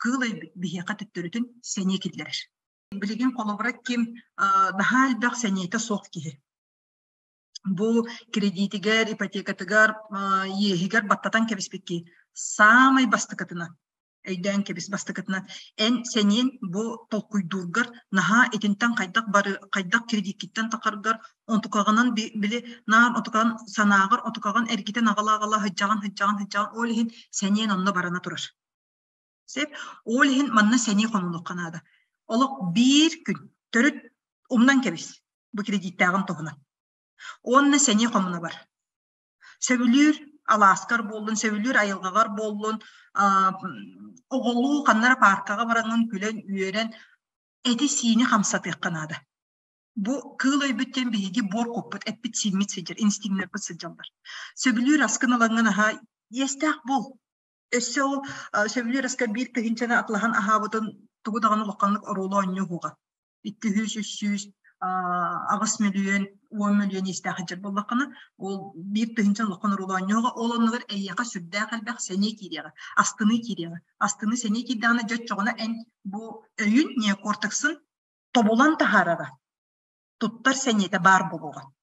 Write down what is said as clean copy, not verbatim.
Кыыл өйбүт биһиэхэ төттөрүтүн сэниэ киллэрэр. Билигин холобура ким наһаа элбэх сэниэтэ суох киһи. Бу кредитигэр, ипотекатыгар, иэһигэр баттатан кэбиспит киһи саамай бастакытынан өйдөөн кэбис бастакытынан эн сэниэн бу толкуйдуургар наһаа итинтэн хайдах бары хайдах кредиккиттэн тахаргар онтукаҕынан били наар отукаҕын санааҕар отукаҕын эргитэн аҕала-аҕала сыдьаҕын сыдьаҕын сыдьаҕын ол иһин сэниэн онно барана турар. Сөп. Ол иһин манна сэниэ хомунуохха наада. Олох биир күн төрүт умнан кэбис бу кредиттээҕин туһунан. Уонна сэниэ хомуна бар. Сөбүлүүр алааскар буоллун, сөбүлүүр айылҕаҕар буоллун, оҕолуу ханна эрэ пааркаҕа бараҥҥын күлэн-үөрэн эти-сиини хамсатыахха наада. Бу кыыл өйбүт диэн биһиги буор куппут, эппит-сииммит сылдьар, инстинктэрбит сылдьаллар. Сөбүлүүр аскын ылаҥҥын аһаа, иэстээх буол. Өссө ол сөбүлүүр аска биир тыһыынчаны атылаһан аһаабытын тугу даҕаны улаханнык оруолу оонньуу уһуга. 200, 300, 8 мөлүйүөн, 10 мөлүйүөн иэстээх сылдьар буоллаххына, ол 1 тыһыынча улахан оруолу оонньуоҕа, ол оннугар эйиэхэ сүрдээх элбэх сэниэ киириэҕэ, астыныы киириэҕэ. Астыныы сэниэ киирдэҕинэ, дьэ оччоҕуна эн бу өйүн, неокортексын тобулан таһаарара, туттар сэниэтэ баар буолуоҕа.